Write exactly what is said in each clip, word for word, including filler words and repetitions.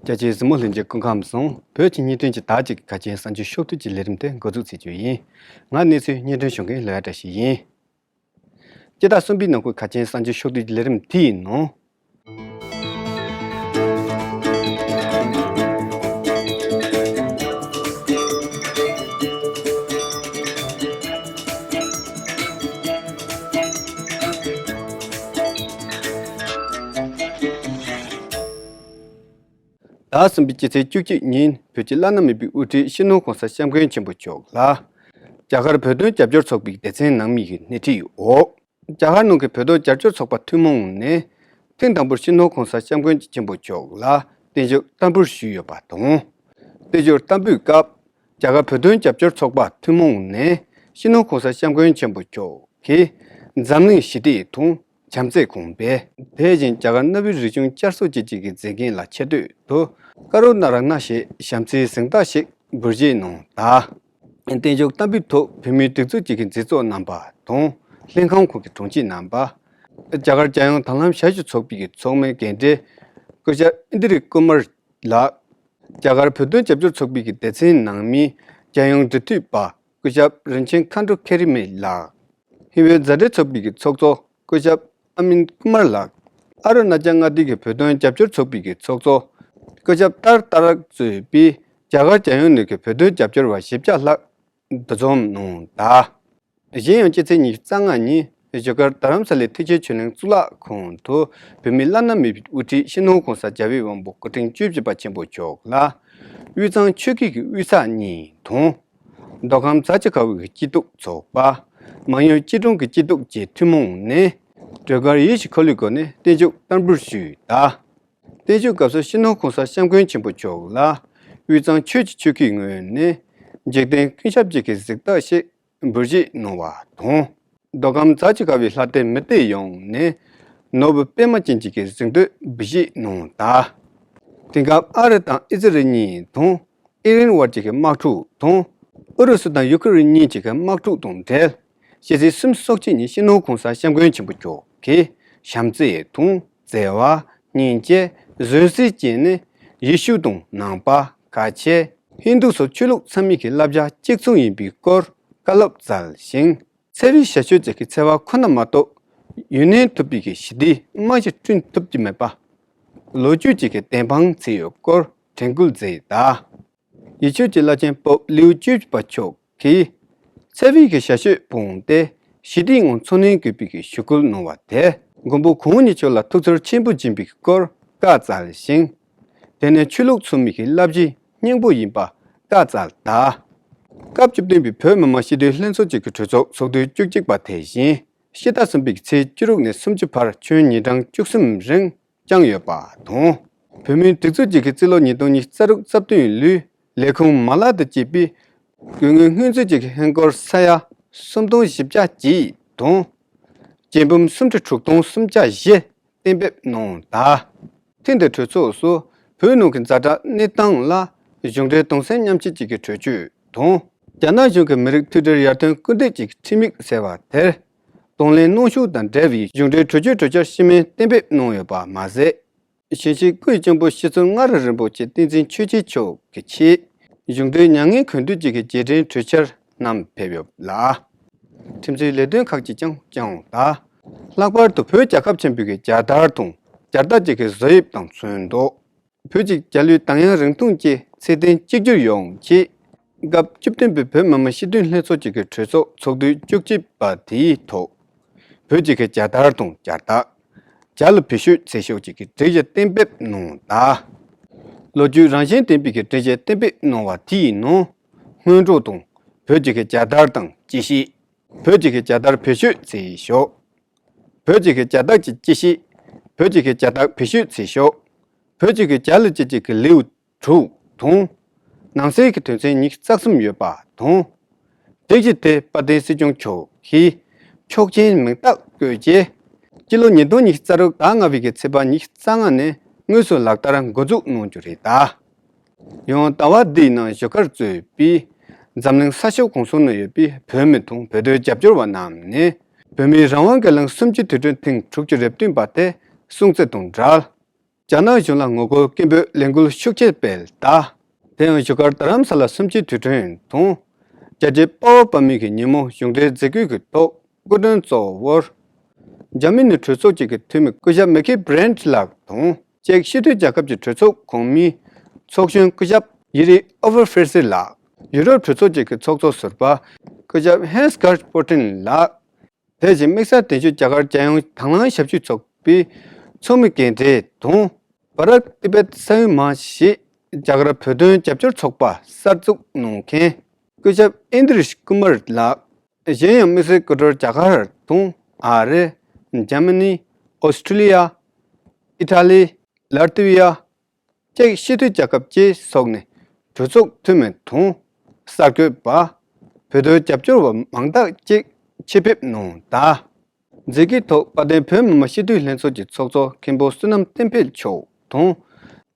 རྒྱ་ཆེའི་གཟིགས་མོ་ལྷན་རྒྱས་སྐུ་ཁམས་བཟང་། བོད་ཀྱི་བརྙན་འཕྲིན་གྱི་ད་ཅིག་ཁ་ཆེའི་གསར་འགྱུར་ཤོག་ཐུག་གི་ལས་རིམ་དེ་འགོ་འཛུགས་བྱེད་རྒྱུ་ཡིན། ང་གནས་ཚུལ་སྙན་སྒྲོན་ཞུ་མཁན་ལོ་ཡ་བཀྲ་ཤིས་ཡིན། སྤྱི་ཟླ་གསུམ་པའི་ནང་ཁུལ་ཁ་ཆེའི་གསར་འགྱུར་ཤོག་ཐུག་གི་ལས་རིམ་དེའི་ནང་། ཟླ་གསུམ་པའི་སྤྱི་ཚེས་བཅུ་གཅིག་ཉིན་བོད་ཀྱི་བླ་ན་མེད་པའི་དབུ་ཁྲིད་སྤྱི་ནོར་གོང་ས་སྐྱབས་མགོན་ཆེན་པོ་མཆོག་ལ། རྒྱ་གར་བོད་དོན་རྒྱབ་སྐྱོར་ཚོགས་པའི་སྡེ་ཚན་ནང་མི་ཡི་སྣེ་ཁྲིད་འོག་རྒྱ་གར་ནང་གི་བོད་དོན་རྒྱབ་སྐྱོར་ཚོགས་པ་ཐུན་མོང་ནས་ཐེངས་དང་པོར་སྤྱི་ནོར་གོང་ས་སྐྱབས་མགོན་ཆེན་པོ་མཆོག་ལ་བརྟན་བཞུགས་བསྟར་འབུལ་ཞུས་ཡོད་པ་དང་། བརྟན་བཞུགས་བསྟར་འབུལ་སྐབས་རྒྱ་གར་བོད་དོན་རྒྱབ་སྐྱོར་ཚོགས་པ་ཐུན་མོང་ནས་སྤྱི་ནོར་གོང་ས་སྐྱབས་མགོན་ཆེན་པོ་མཆོག་གིས་འཛམ་གླིང་ཞི་བདེ་དང་། བྱམས་བརྩེ་གོང་འཕེལ། དེ་བཞིན་རྒྱ་གར་གནའ་བོའི་རིག་གཞུང་བསྐྱར་གསོ་བྱེད་ཆེད་ཀྱི་མཛད་འགན་ལ་ཆེ་བསྟོད་དུ་ཀ་རུ་ན་རཏྣ་ཞེས་བྱམས་བརྩེའི་གཟེངས་རྟགས་ཤིག་འབུལ་བཞེས་གནང་དང་། བརྟན་བཞུགས་བསྟར་འབུལ་ཐོག་བོད་མིའི་སྒྲིག་འཛུགས་ཀྱི་མཛད་གཙོ་རྣམ་པ་དང་ལྷན་ཁང་ཁག་གི་དྲུང་ཆེ་རྣམ་པ། རྒྱ་གར་རྒྱལ་ཡོངས་དྭང་བླངས་ཞབས་ཞུ་ཚོགས་པའི་ཚོགས་མི་རྒན་གྲས་སྐུ་ཞབས་ཨིན་དི་རི་ཀུ་མར་ལགས། རྒྱ་གར་བོད་དོན་རྒྱབ་སྐྱོར་ཚོགས་པའི་སྡེ་ཚན་ནང་མི་རྒྱལ་ཡོངས་འབྲེལ་མཐུད་པ་སྐུ་ཞབས་རིན་ཆེན་མཁའ་འགྲོ་ཁེ་རི་མེ་ལགས། ཧིན་བོད་མཛའ་འབྲེལ་ཚོགས་པའི་ཚོགས་གཙོ་སྐུ་ཞབས་ཨ་མིན་ཀུ་མར་ལགས། ཨ་རུ་ན་ཅལ་མངའ་སྡེ་གི་བོད་དོན་རྒྱབ་སྐྱོར་ཚོགས་པའི་ཚོགས་གཙོ་སྐུ་ཞབས་ཏར་ཏ་རག་གཙོས་པའི་རྒྱ་གར་རྒྱལ་ཡོངས་ནས་ཀྱི་བོད་དོན་རྒྱབ་སྐྱོར་བ་བཞི་བརྒྱ་ལྷག་འདུ་འཛོམས་གནང་གདའ། གཞན་ཡང་སྤྱི་ཚེས་ཉི་ཤུ་རྩ་ལྔ་ཉིན་བཞུགས་སྒར་རྡ་རམ་ས་ལའི་ཐེག་ཆེན་ཆོས་གླིང་གཙུག་ལག་ཁང་དུ་བོད་མིའི་བླ་ན་མེད་པའི་དབུ་ཁྲིད་སྤྱི་ནོར་༸གོང་ས་༸རྒྱལ་བའི་དབང་པོ་སྐུ་ཕྲེང་བཅུ་བཞི་པ་ཆེན་པོ་མཆོག་ལ་དབུས་གཙང་ཆོལ་ཁའི་དབུས་ས་གཉིས་དང་། མདོ་ཁམས་རྫ་ཆུ་ཁ་བའི་སྐྱིད་སྡུག་ཚོགས་པ། མང་ཡུལ་སྐྱིད་གྲོང་གི་སྐྱིད་སྡུག་བཅས་ཐུན་མོང་ནས་སྒྲོལ་དཀར་ཡིད་བཞིན་འཁོར་ལོའི་སྒོ་ནས་བརྟན་བཞུགས་བསྟར་འབུལ་ཞུས་གདའ། བརྟན་བཞུགས་སྐབས་སུ་སྤྱི་ནོར་༸གོང་ས་༸སྐྱབས་མགོན་ཆེན་པོ་མཆོག་ལ་དབུས་གཙང་ཆོས་ཀྱི་ཆོལ་ཁའི་ངོས་ནས་འཇིག་རྟེན་ཀུན་ཁྱབ་ཅིག་གི་གཟེངས་རྟགས་ཤིག་འབུལ་བཞེས་གནང་བ་དང་། མདོ་ཁམས་རྫ་ཆུ་ཁ་བའི་ལྷ་སྡེ་མི་སྡེ་ཡོངས་ནས་ནོར་བུ་པད་མ་ཅན་གྱི་གཟེངས་བསྟོད་འབུལ་བཞེས་གནང་གདའ། དེང་སྐབས་ཨ་རི་དང་ཨི་ཟི་རལ་གཉིས་དང་ཨི་རན་བར་གྱི་དམག་འཁྲུག་དང་། ཨུ་རུ་སུ་དང་ཡུ་ཁུ་རེན་གཉིས་བར་གྱི་དམག་འཁྲུག་དང་འབྲེལ། ཕྱི་ཚེས་སུམ་ཅུ་སོ་གཅིག་ཉིན་སྤྱི་ནོར་༸གོང་ས་༸སྐྱབས་མགོན་ཆེན་པོ་མཆོག་གིས་བྱམས་བརྩེ་དང་བརྩེ་བ། སྙིང་རྗེ། བཟོད་བསྲན་བཅས་ནི་ཡེ་ཤུ་དང་ནང་པ། ཁ་ཆེ། ཧིན་རྡུ་སོགས་ཆོས་ལུགས་ཚང་མའི་བསླབ་བྱ་གཅིག་མཚུངས་ཡིན་པའི་སྐོར་བཀའ་སློབ་སྩལ་ཞིང་། འཚེ་བའི་བྱ་སྤྱོད་ཅིག་གི་འཚེ་བ་ཁོ་ན་མ་གཏོགས་ཡུན་གནས་ཐུབ་པའི་ཞི་བདེའི་རྨང་གཞི་བསྐྲུན་ཐུབ་ཀྱི་མེད་པ། ལོ་རྒྱུས་ཅིག་གིས་བདེན་དཔང་བྱས་ཡོད་སྐོར་དྲན་སྐུལ་མཛད་གདའ། ཡེ་ཤུ་གྱི་བླ་ཆེན་པོབ་ལེའུ་བཅུ་བཞི་པ་མཆོག་གིས་འཚེ་བའི་བྱ་སྤྱོད་སྤངས་ཏེ་ཞི་བདེའི་ངང་འཚོ་གནས་དགོས་པའི་ཞུ་སྐུལ་གནང་བ་དེར་མགོན་པོ་གང་ཉིད་མཆོག་ལ་ཐུགས་ཚོར་ཆེན་པོ་སྦྱིན་པའི་སྐོར་བཀའ་སྩལ་ཞིང་། དེ་ནི་ཆོས་ལུགས་ཚང་མའི་བསླབ་བྱའི་སྙིང་པོ་ཡིན་པ་བཀའ་སྩལ་གདའ། སྐབས་བཅུ་བདུན་པའི་བོད་མི་མང་སྤྱི་འཐུས་ལྷན་ཚོགས་ཀྱི་གྲོས་ཚོགས་ཚོགས་དུས་བཅུ་གཅིག་པ་དེ་བཞིན་ཕྱི་ཟླ་གསུམ་པའི་ཚེས་བཅུ་དྲུག་ནས་སུམ་ཅུ་བར་ཁྱོན་ཉིན་གྲངས་བཅུ་གསུམ་རིང་། བསྐྱངས་ཡོད་པ་དང་། བོད་མིའི་སྒྲིག་འཛུགས་ཅིག་གི་རྩིས་ལོ་ཉིས་སྟོང་ཉི་ཤུ་རྩ་དྲུག་རྩ་བདུན་ལོའི་ལས་ཁུངས་མ་ལག་དང་བཅས་པའི་དགོས་དངུལ་སྔོན་རྩིས་ཀྱི་ཧིན་སྒོར་ས་ཡ་སུམ་སྟོང་བཞི་བརྒྱ་གཅིག་དང་། སྐྱེད་འབུམ་སུམ་ཁྲི་དྲུག་སྟོང་སུམ་བརྒྱ་བཞི་གཏན་འབེབས་གནང་གདའ། ཐེངས་འདིའི་གྲོས་ཚོགས་སུ་བོད་ནང་གི་ཛ་དྲག་གནས་སྟངས་ལ་གཞུང་འབྲེལ་གདུང་སེམས་མཉམ་སྐྱེད་ཅིག་གི་གྲོས་ཆོད་དང་། རྒྱ་ནག་གཞུང་གི་མི་རིགས་མཐུན་སྒྲིལ་ཡར་ཐོན་སྐུལ་འདེད་ཅིག་གི་ཁྲིམས་ཡིག་ཟེར་བ་དེར། གདོང་ལེན་གནང་ཕྱོགས་དང་འབྲེལ་བའི་གཞུང་འབྲེལ་གྲོས་ཆོད་གྲོས་འཆར་ཕྱི་མིག་གཏན་འབེབས་གནང་ཡོད་པ་མ་ཟད། གཞིས་བྱེས་སྐུའི་གཅུང་པོ་ཤེས་ཚོལ་ལྔ་རི་རིན་པོ་ཆེ་བསྟན་འཛིན་ཆོས་རྒྱལ་མཆོག་གི་ཆེད་གཞུང་འབྲེལ་མྱ་ངན་གུས་འདུད་ཅིག་གི་རྗེས་དྲན་གྲོས་འཆར་རྣམས་ཕེབས་ཡོད་ལ། ཁྲིམས་སྲོལ་ལས་དོན་ཁག་ཅིག་ཀྱང་བསྐྱངས་ཡོད་ལ། ལྷག་པར་དུ་བོད་རྒྱལ་ཁབ་ཆེན་པོའི་རྒྱལ་དར་དང་རྒྱལ་རྟགས་ཅིག་གི་བཟོ་དབྱིབས་དང་མཚོན་འདུག་བོད་ཀྱི་རྒྱལ་གླུའི་གདངས་དབྱངས་རིང་ཐུང་བཅས་ཚད་ལྡན་གཅིག་གྱུར་ཡོང་ཆེད། སྐབས་བཅུ་བདུན་པའི་བོད་མི་མང་སྤྱི་འཐུས་ལྷན་ཚོགས་ཀྱི་གྲོས་ཚོགས་ཚོགས་དུས་བཅུ་གཅིག་པ་དེའི་ཐོག་བོད་ཀྱི་རྒྱལ་དར་དང་རྒྱལ་རྟགས། རྒྱལ་གླུ་བེད་སྤྱོད་བྱེད་ཕྱོགས་ཀྱི་སྒྲིག་གཞི་གཏན་འབེབས་གནང་གདའ། ལོ་རྒྱུས་རང་བཞིན་ལྡན་པའི་སྒྲིག་གཞི་གཏན་འབེབས་གནང་བ་དེའི་ནང་། སྔོན་འགྲོ་དང་བོད་ཀྱི་རྒྱལ་དར་དང་སྤྱི་གཤིས། བོད་ཀྱི་རྒྱལ་དར་བེད་སྤྱོད་བྱེད་ཕྱོགས། བོད་ཀྱི་རྒྱལ་རྟགས་ཀྱི་སྤྱི་གཤིས། བོད་ཀྱི་རྒྱལ་རྟགས་བེད་སྤྱོད་བྱེད་ཕྱོགས། བོད་ཀྱི་རྒྱལ་གླུ་བཅས་ཀྱི་ལེའུ་དྲུག་དང་། ནང་གསེས་ཀྱི་དོན་ཚན་ཉི་ཤུ་རྩ་གསུམ་ཡོད་པ་དང་། སྒྲིག་གཞི་དེ་དཔལ་ལྡན་སྲིད་སྐྱོང་མཆོག་གིས་ཆོག་མཆན་མིང་རྟགས་བཀོད་རྗེས། སྤྱི་ལོ་ཉིས་སྟོང་ཉི་ཤུ་རྩ་དྲུག་ཟླ་ལྔ་པའི་ཚེས་པ་ཉི་ཤུ་རྩ་ལྔ་ནས་དངོས་སུ་ལག་བསྟར་འགོ་འཛུགས་གནང་རྒྱུ་རེད་གདའ། ཡང་ཟླ་བ་འདིའི་ནང་བཞུགས་སྒར་གཙོས་པའི་འཛམ་གླིང་ས་ཕྱོགས་གང་ས་ན་ཡོད་པའི་བོད་མི་དང་བོད་དོན་རྒྱབ་སྐྱོར་བ་རྣམས་ནས་བོད་མིའི་རང་དབང་གི་གླིང་གསུམ་བཅུའི་དུས་དྲན་ཐེངས་དྲུག་ཅུ་རེ་བདུན་པ་དེ་སྲུང་བརྩི་དང་འབྲེལ། རྒྱ་ནག་གཞུང་ལ་ངོ་རྒོལ་སྐད་འབོད་ལས་འགུལ་ཤུགས་ཆེ་སྤེལ་དང་། དེ་ཡང་བཞུགས་སྒར་རྡ་རམ་ས་ལ་གསུམ་བཅུའི་དུས་དྲན་དང་། རྒྱལ་གཅེས་དཔའ་བོ་དཔའ་མོའི་ཉིན་མོ་གཞུང་འབྲེལ་མཛད་སྒོའི་ཐོག་སྐུ་མགྲོན་གཙོ་བོར། འཇར་མ་ནི་གྲོས་ཚོགས་ཀྱི་འཐུས་མི་སྐུ་ཞབས་མེ་ཁེ་བྷི་རེན་ལགས་དང་། ཅེཀ་སྤྱི་མཐུན་རྒྱལ་ཁབ་ཀྱི་གྲོས་ཚོགས་གོང་མའི་ཚོགས་གཞོན་སྐུ་ཞབས་ཡི་རི་ཨོ་བྷར་ཧྥེ་སི་ལགས། ཡུ་རོབ་གྲོས་ཚོགས་ཀྱི་ཚོགས་གཙོ་ཟུར་པ་སྐུ་ཞབས་ཧན་སི་གར་པོ་ཏིན་ལགས། དེ་བཞིན་དམིགས་བསལ་གདན་ཞུ་རྒྱ་གར་རྒྱལ་ཡོངས་དང་བླངས་ཞབས་ཞུའི་ཚོགས་པའི་ཚོགས་མི་རྒན་གྲས་དང་། བྷ་རཏ་ཏི་བེད་ས་ཡོམ་མ་ཞེས་རྒྱ་གར་བོད་དོན་རྒྱབ་སྐྱོར་ཚོགས་པ་གསར་འཛུགས་གནང་མཁན་སྐུ་ཞབས་ཨིན་དྲི་ཤ་ཀུ་མར་ལགས། གཞན་ཡང་དམིགས་བསལ་སྐུ་མགྲོན་རྒྱ་གར་དང་ཨ་རི། འཇར་མ་ནི། ཨོ་སི་ཁྲུ་ལི་ཡ། ཨི་ཐ་ལི། ལ་ཏི་བི་ཡ། ཅེཀ་སྤྱི་མཐུན་རྒྱལ་ཁབ་བཅས་སོགས་ནས་གྲོས་ཚོགས་འཐུས་མི་དང་གསར་འགོད་པ། བོད་དོན་རྒྱབ་སྐྱོར་བ་མང་དག་ཅིག་ཆེད་ཕེབས་གནང་དང་། མཛད་སྒོའི་ཐོག་དཔལ་ལྡན་བོད་མི་མང་སྤྱི་འཐུས་ལྷན་ཚོགས་ཀྱི་ཚོགས་གཙོ་མཁན་པོ་བསོད་ནམས་བསྟན་འཕེལ་མཆོག་དང་།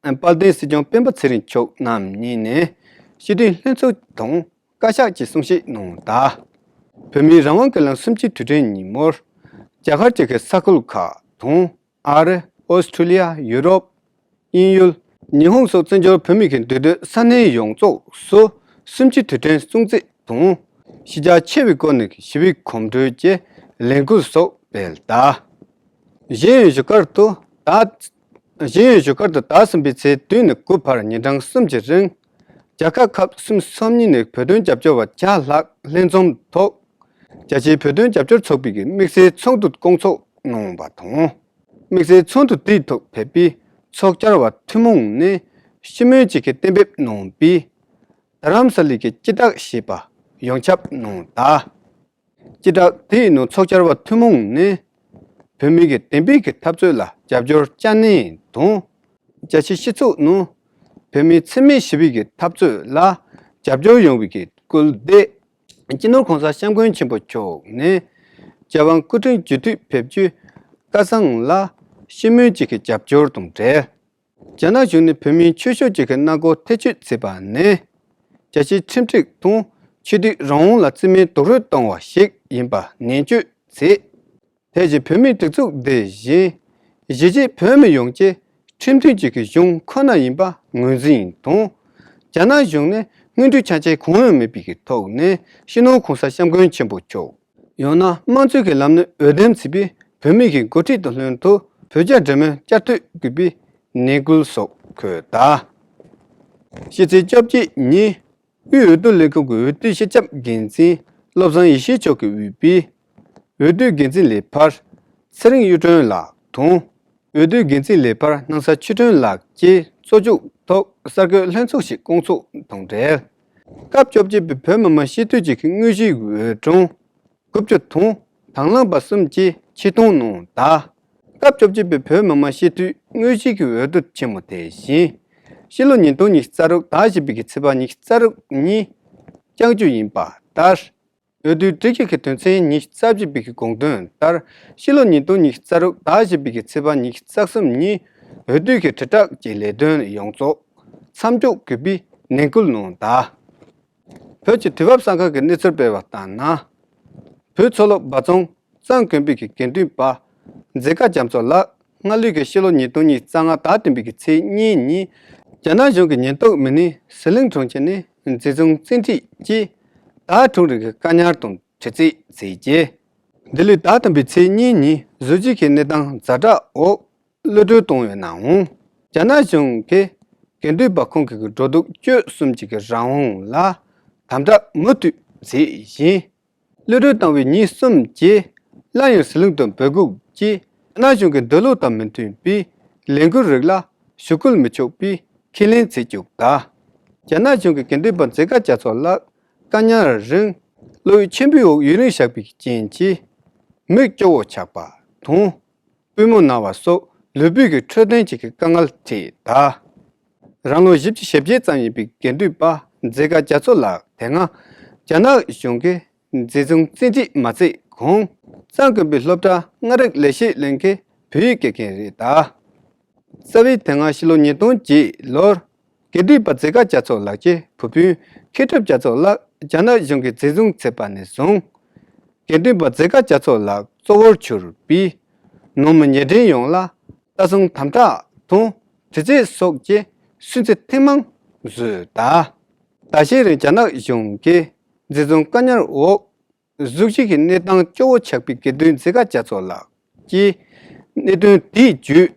དཔལ་ལྡན་སྲིད་སྐྱོང་སྤེན་པ་ཚེ་རིང་མཆོག་རྣམ་གཉིས་ནས་སྤྱི་འཐུས་ལྷན་ཚོགས་དང་བཀའ་ཤག་གི་གསུང་བཤད་གནང་དང་། བོད་མིའི་རང་དབང་གི་ལངས་གསུམ་བཅུའི་དུས་དྲན་ཉིན་མོར། རྒྱ་གར་གྱི་ས་ཁུལ་ཁག་དང་། ཨ་རི། ཨོ་སི་ཁྲུ་ལི་ཡ། ཡུ་རོབ། དབྱིན་ཡུལ། ཉི་ཧོང་སོགས་བཙན་བྱོལ་བོད་མི་གི་འདུས་སྡོད་ས་གནས་ཡོངས་རྫོགས་སུ་གསུམ་བཅུའི་དུས་དྲན་སྲུང་བརྩི་དང་། གཞིས་ཆགས་ཆེ་བའི་སྒོ་ནས་ཞི་བའི་གོམ་བགྲོད་ཀྱི་ལས་འགུལ་སོགས་སྤེལ་གདའ། གཞན་ཡང་བཞུགས་སྒར་དུ་ད། གཞན་ཡང་བཞུགས་སྒར་དུ་ཟླ་གསུམ་པའི་ཚེས་བདུན་ནས་དགུ་བར་ཉིན་གྲངས་གསུམ་གྱི་རིང་། རྒྱལ་ཁབ་ཁག་གསུམ་སོ་གཉིས་ནས་བོད་དོན་རྒྱབ་སྐྱོར་བ་བརྒྱ་ལྷག་ལྷན་འཛོམས་ཐོག་རྒྱ་ཆེའི་བོད་དོན་རྒྱབ་སྐྱོར་ཚོགས་པའི་དམིགས་བསལ་ཚོགས་འདུ་བསྐོང་ཚོགས་གནང་བ་དང་། དམིགས་བསལ་ཚོགས་འདུ་དེའི་ཐོག་ཕེབས་པའི་ཚོགས་བཅར་བ་ཐུན་མོང་ནས་ཤེས་མོལ་ཅིག་གི་གཏན་འབེབས་གནང་བའི་རྡ་རམ་ས་ལའི་སྤྱི་བསྒྲགས་ཞེས་པ་ཡོངས་ཁྱབ་གནང་གདའ། སྤྱི་བསྒྲགས་དེའི་ནང་ཚོགས་བཅར་བ་ཐུན་མོང་ནས་བོད་མི་གི་བདེན་པའི་གི་འཐབ་རྩོད་ལ་རྒྱབ་སྐྱོར་བསྐྱར་ནན་དང་། རྒྱ་ཆེའི་སྤྱི་ཚོགས་ནང་བོད་མིའི་འཚེ་མེད་ཞི་བའི་གི་འཐབ་རྩོད་ལ་རྒྱབ་སྐྱོར་ཡོང་བའི་གི་སྐུལ་འདེད། སྤྱི་ནོར་༸གོང་ས་༸སྐྱབས་མགོན་ཆེན་པོ་མཆོག་ནས་རྒྱལ་དབང་སྐུ་ཕྲེང་བཅུ་བདུན་ཕེབས་རྒྱུའི་སྐལ་བཟང་ལ་ཤེས་མོལ་ཅིག་གི་རྒྱབ་སྐྱོར་དང་འབྲེལ། རྒྱ་ནག་གཞུང་ནས་བོད་མིའི་ཆོས་ཕྱོགས་ཅིག་གི་གནང་སྒོ་ཐེ་བྱུས་བྱས་པ་ནས། རྒྱལ་སྤྱིའི་ཁྲིམས་སྒྲིག་དང་ཆོས་དད་རང་དབང་ལ་བརྩི་མེད་རྡོག་རོལ་གཏོང་བ་ཞིག་ཡིན་པ་ནན་བརྗོད་བྱས། དེ་བཞིན་བོད་མིའི་སྒྲིག་འཛུགས་འདི་བཞིན་གཞིས་བྱེས་བོད་མི་ཡོངས་ཀྱི་ཁྲིམས་མཐུན་གཅིག་གི་གཞུང་ཁོ་ན་ཡིན་པ་ངོས་འཛིན་དང་། རྒྱ་ནག་གཞུང་ནས་སྔོན་འགྲོའི་ཆ་རྐྱེན་གང་ཡང་མེད་པའི་ཐོག་ནས་སྤྱི་ནོར་༸གོང་ས་༸སྐྱབས་མགོན་ཆེན་པོ་མཆོག་ཡང་ན་དམངས་གཙོའི་ལམ་ནས་འོས་འདེམས་བྱས་པའི་བོད་མི་གི་འགོ་ཁྲིད་དང་ལྷན་དུ་བོད་རྒྱ་འབྲེལ་མོལ་བསྐྱར་གཏོད་དགོས་པའི་ནན་སྐུལ་སོགས་འཁོད་གདའ། ཕྱི་ཚེས་བཅོ་བརྒྱད་ཉིན། དབུས་འོས་བསྡུ་ལས་ཁུངས་ཀྱི་འོས་བསྡུ་སྤྱི་ཁྱབ་འགན་འཛིན་བློ་བཟང་ཡེ་ཤེས་མཆོག་གིས་དབུས་པའི་འོས་བསྡུའི་འགན་འཛིན་ལས་འཕར་ཚེ་རིང་གཡུ་སྒྲོན་ལགས་དང་། འོས་བསྡུའི་འགན་འཛིན་ལས་འཕར་སྣང་ས་ཆོས་སྒྲོན་ལགས་བཅས་གཙོ་བཞུགས་ཐོག་གསར་འགོད་ལྷན་ཚོགས་ཤིག་བསྐོང་ཚོགས་དང་འབྲེལ། སྐབས་བཅོ་བརྒྱད་པའི་བོད་མི་མང་སྤྱི་འཐུས་ཀྱི་དངོས་གཞིའི་འོས་གྲངས་དགུ་བཅུ་དང་དང་བླངས་པ་གསུམ་གྱིས་ཆེད་བསྐོང་གནང་གདའ། སྐབས་བཅོ་བརྒྱད་པའི་བོད་མི་མང་སྤྱི་འཐུས་དངོས་གཞིའི་འོས་བསྡུ་ཆེན་མོ་དེ་བཞིན། ཕྱི་ལོ་ཉིས་སྟོང་ཉི་ཤུ་རྩ་དྲུག་ཟླ་བཞི་པའི་ཚེས་པ་ཉི་ཤུ་རྩ་དྲུག་ཉིན་བསྐྱང་རྒྱུ་ཡིན་པ་ལྟར། འོས་བསྡུའི་སྒྲིག་གཞི་གི་དོན་ཚན་ཉི་ཤུ་རྩ་བཞི་པའི་དགོངས་དོན་ལྟར། ཕྱི་ལོ་ཉིས་སྟོང་ཉི་ཤུ་རྩ་དྲུག་ཟླ་བཞི་པའི་ཚེས་པ་ཉི་ཤུ་རྩ་གསུམ་ཉིན་འོས་བསྡུ་གི་དྲིལ་བསྒྲགས་ཀྱི་ལས་དོན་ཡོངས་རྫོགས་མཚམས་འཇོག་དགོས་པའི་ནན་སྐུལ་གནང་གདའ། བོད་ཀྱི་དུས་བབ་གསར་ཁང་གིས་གནས་ཚུལ་སྤེལ་བ་ལྟར་ན། བོད་མཚོ་ལྷོ་སྦ་རྫོང་གཙང་དགོན་པའི་དགེ་འདུན་པ་མཛེས་དགའ་རྒྱ་མཚོ་ལགས་སྔ་ལོའི་ཕྱི་ལོ་ཉིས་སྟོང་ཉི་ཤུ་རྩ་ལྔ་ཟླ་བདུན་པའི་ཚེས་གཉིས་ཉིན། རྒྱ་ནག་གཞུང་གི་ཉེན་རྟོག་མི་སྣས་ཟི་ལིང་གྲོང་ཁྱེར་ནས་འཛིན་བཟུང་བཙན་ཁྲིད་ཀྱིས་ཟླ་དྲུག་རིང་གི་བཀག་ཉར་དང་དྲི་རྩད་བྱས་རྗེས། འདི་ལོའི་ཟླ་བདུན་པའི་ཚེས་གཉིས་ཉིན་གཟི་བརྗིད་ཀྱི་གནས་སྟངས་ཛ་དྲག་འོག་གློད་གྲོལ་བཏང་ཡོད་ནའང་། རྒྱ་ནག་གཞུང་གིས་དགེ་འདུན་པ་ཁོང་གི་འགྲོ་འདུག་སྤྱོད་གསུམ་གྱི་རང་དབང་ལ་དམ་དྲག་མུ་མཐུད་བྱེད་བཞིན། གློད་གྲོལ་བཏང་བའི་ཉིན་གསུམ་རྗེས་སླར་ཡང་ཟི་ལིང་དུ་འབོད་འགུག་གིས་རྒྱ་ནག་གཞུང་གི་འདོད་བློ་དང་མི་མཐུན་པའི་ལས་འགུལ་རིགས་ལ་ཞུ་སྐུལ་མི་ཆོག་པའི་ཁས་ལེན་བྱེད་བཅུག་གདའ། རྒྱ་ནག་གཞུང་གིས་དགེ་འདུན་པ་མཛེས་དགའ་རྒྱ་མཚོ་ལགས་བཀག་ཉར་རིང་གློག་འོད་ཆེན་པོའི་འོག་ཡུན་རིང་བཞག་པའི་རྐྱེན་གྱིས་མིག་སྐྱོ་བོ་ཆགས་པ་དང་། པུས་མོ་ན་བ་སོགས་ལུས་པོའི་གི་འཕྲོད་བསྟེན་བཅས་ཀྱི་དཀའ་ངལ་འཕྲད་གདའ། རང་ལོ་བཞི་བཅུ་ཞེ་བརྒྱད་ཙམ་ཡིན་པའི་དགེ་འདུན་པ་མཛེས་དགའ་རྒྱ་མཚོ་ལགས་དེ་སྔ་རྒྱ་ནག་གཞུང་གིས་འཛིན་བཟུང་བཙན་ཁྲིད་མ་བྱས་གོང་གཙང་དགོན་པའི་སློབ་གྲྭ་ལྔ་རིག་ལས་བྱེད་ལྷན་ཁང་བོད་ཡིག་དགེ་རྒན་རེད་གདའ། རྩ་བའི་དེ་སྔ་ཕྱི་ལོ་ཉིས་སྟོང་བརྒྱད་ལོར་དགེ་འདུན་པ་མཛེས་དགའ་རྒྱ་མཚོ་ལགས་ཀྱི་བུ་སྤུན་མཁས་གྲུབ་རྒྱ་མཚོ་ལགས་རྒྱ་ནག་གཞུང་གིས་འཛིན་བཟུང་བྱས་པ་ནས་བཟུང་། དགེ་འདུན་པ་མཛེས་དགའ་རྒྱ་མཚོ་ལགས་གཙོ་བོར་གྱུར་པའི་ནང་མི་ཉེ་འབྲེལ་ཡོངས་ལ་ལྟ་སྲུང་དམ་དྲག་དང་ དྲི་རྩད་སོགས་ཀྱི་སུན་གཙེར་ཐེངས་མང་བཟོས་གདའ། ཟླ་ཤས་རིང་རྒྱ་ནག་གཞུང་གིས་འཛིན་བཟུང་བཀག་ཉར་འོག་གཟུགས་གཞི་གི་གནས་སྟངས་སྐྱོ་བོ་ཆགས་པའི་དགེ་འདུན་འཛི་སྒར་རྒྱ་མཚོ་ལགས་ཀྱིས་གནད་དོན་དེའི་བརྒྱུད།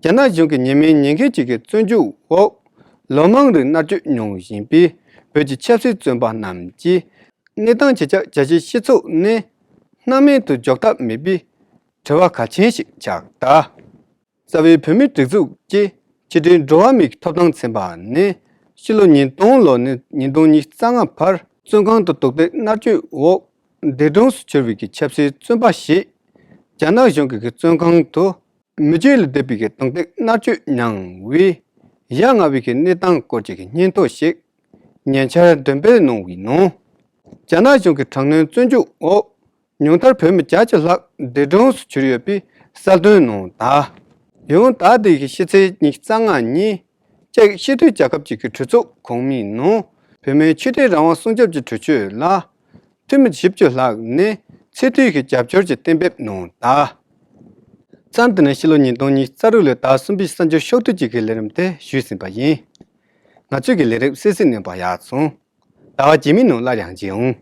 རྒྱ་ནག་གཞུང་གི་ཉེས་མིང་ཉེས་འགེལ་བཅས་ཀྱི་བཙོན་འཇུག་འོག་ལོ་མང་རིང་མནར་གཅོད་མྱོང་བཞིན་པའི་བོད་ཀྱི་ཆབ་སྲིད་བཙོན་པ་རྣམས་ཀྱི་གནས་སྟངས་ཇི་ཆགས་རྒྱ་ཆེའི་སྤྱི་ཚོགས་ནས་སྣང་མེད་དུ་འཇོག་ཐབས་མེད་པའི་དྲི་བ་གལ་ཆེན་ཞིག་ཆགས་གདའ། རྩ་བའི་བོད་མིའི་སྒྲིག་འཛུགས་ཀྱི་ཕྱི་དྲིལ་འགྲོ་བ་མིའི་ཐོབ་ཐང་ཚན་པ་ནས་ཕྱི་ལོ་ཉིས་སྟོང་ལོ་ནས་ཉིས་སྟོང་ཉི་ཤུ་རྩ་ལྔ་བར་བཙོན་ཁང་དུ་དོག་ཐེར་མནར་གཅོད་འོག་འདས་གྲོངས་སུ་གྱུར་བའི་གི་ཆབ་སྲིད་བཙོན་པ་ཞིག་རྒྱ་ནག་གཞུང་གི་གི་བཙོན་ཁང་དུ་མི་སྤྱོད་ལས་འདས་པའི་གི་རྡུང་རྡེག་མནར་གཅོད་མྱངས་པའི་ཡ་ང་བའི་གི་གནས་སྟངས་སྐོར་གྱི་གི་སྙན་ཐོ་ཞིག་ཉེ་ཆར་འདོན་སྤེལ་གནང་བའི་ནང་། རྒྱ་ནག་གཞུང་གི་དྲག་གནོན་བཙོན་འཇུག་འོག་ཉུང་མཐར་བོད་མི་བརྒྱད་ཅུ་ལྷག་འདས་གྲོངས་སུ་གྱུར་ཡོད་པའི་གསལ་སྟོན་གནང་གདའ། ཡང་ཟླ་འདིའི་ཕྱི་ཚེས་ཉི་ཤུ་རྩ་ལྔ་ཉིན་ཅེཀ་སྤྱི་མཐུན་རྒྱལ་ཁབ་ཅིག་གི་གྲོས་ཚོགས་གོང་མའི་ནང་བོད་མིའི་ཆོས་དད་རང་དབང་སྲུང་སྐྱོབ་ཀྱི་གྲོས་ཆོད་ལ་འཐུས་མི་བཞི་བཅུ་ལྷག་ནས་ཚད་མཐོའི་གི་རྒྱབ་སྐྱོར་གྱི་གཏན་འབེབས་གནང་གདའ། མཚམས་འདི་ནས་ཕྱི་ལོ་ཉིས་སྟོང་ཉི་ཤུ་རྩ་དྲུག་ལོའི་ཟླ་གསུམ་པའི་གསར་འགྱུར་ཕྱོགས་བསྡུས་ཅིག་གི་ལས་རིམ་དེ་ཞུས་ཟིན་པ་ཡིན། ང་ཚོའི་གི་ལས་རིམ་གསན་གཟིགས་གནང་བར་ཡག་སོང་། ཟླ་བ་རྗེས་མའི་ནང་སླར་ཡང་མཇལ་འོང་།